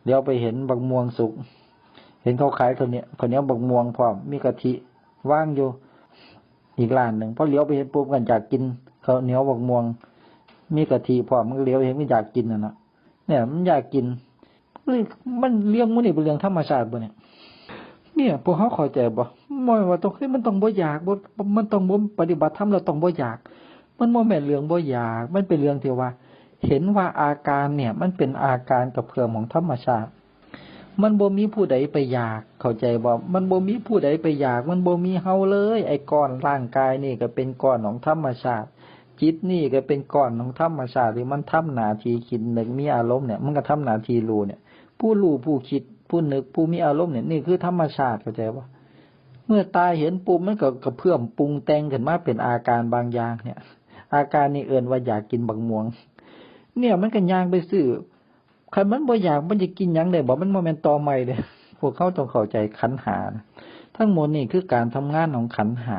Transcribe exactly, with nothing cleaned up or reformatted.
เหลียวไปเห็นบักม่วงสุก เห็นเขาขายข้าวเหนียว ข้าวเหนียวบักม่วงพร้อม มีกะทิวางอยู่อีกร้านหนึ่ง พอเหลียวไปเห็นปุ๊บก็อยากกินข้าวเหนียวบักม่วง มีกะทิพร้อม มันก็เหลียวเห็นก็อยากกินน่ะเนาะ เนี่ยมันอยากกิน เฮ้ย มันเรื่องหมู่นี้เป็นเรื่องธรรมชาติบ่เนี่ย เนี่ยพวกเขาเข้าใจบ่ บ่แม่นว่าต้อง เฮ้ย มันต้องบ่อยาก บ่ มันต้องบ่ปฏิบัติธรรมแล้วต้องบ่อยาก มันบ่แม่นเรื่องบ่อยาก มันเป็นเรื่องที่ว่า เห็นว่าอาการเนี่ย มันเป็นอาการกระเพื่อมของธรรมชาติ มันบ่มีผู้ใดไปอยาก เข้าใจบ่ มันบ่มีผู้ใดไปอยาก มันบ่มีเฮาเลย ไอ้ก้อนร่างกายนี่ก็เป็นก้อนของธรรมชาติ จิตนี่ก็เป็นก้อนของธรรมชาติ ที่มันทำหน้าที่คิดนึกมีอารมณ์เนี่ย มันก็ทำหน้าที่รู้เนี่ย ผู้รู้ผู้คิด ผู้นึก ผู้มีอารมณ์เนี่ย นี่คือธรรมชาติ เข้าใจบ่ เมื่อตาเห็นปุ๊บ มันก็กระเพื่อมปรุงแต่งขึ้นมาเป็นอาการบางอย่างเนี่ย อาการนี่เอิ้นว่าอยากกินบักม่วง เนี่ยมันก็ย่างไปซื้อ คันมันบ่อยาก มันจะกินหยังได้บ่ มันบ่แม่นตอไม้เด้ พวกเขาต้องเข้าใจขันธ์ห้านะ ทั้งหมดนี่คือการทำงานของขันธ์ห้า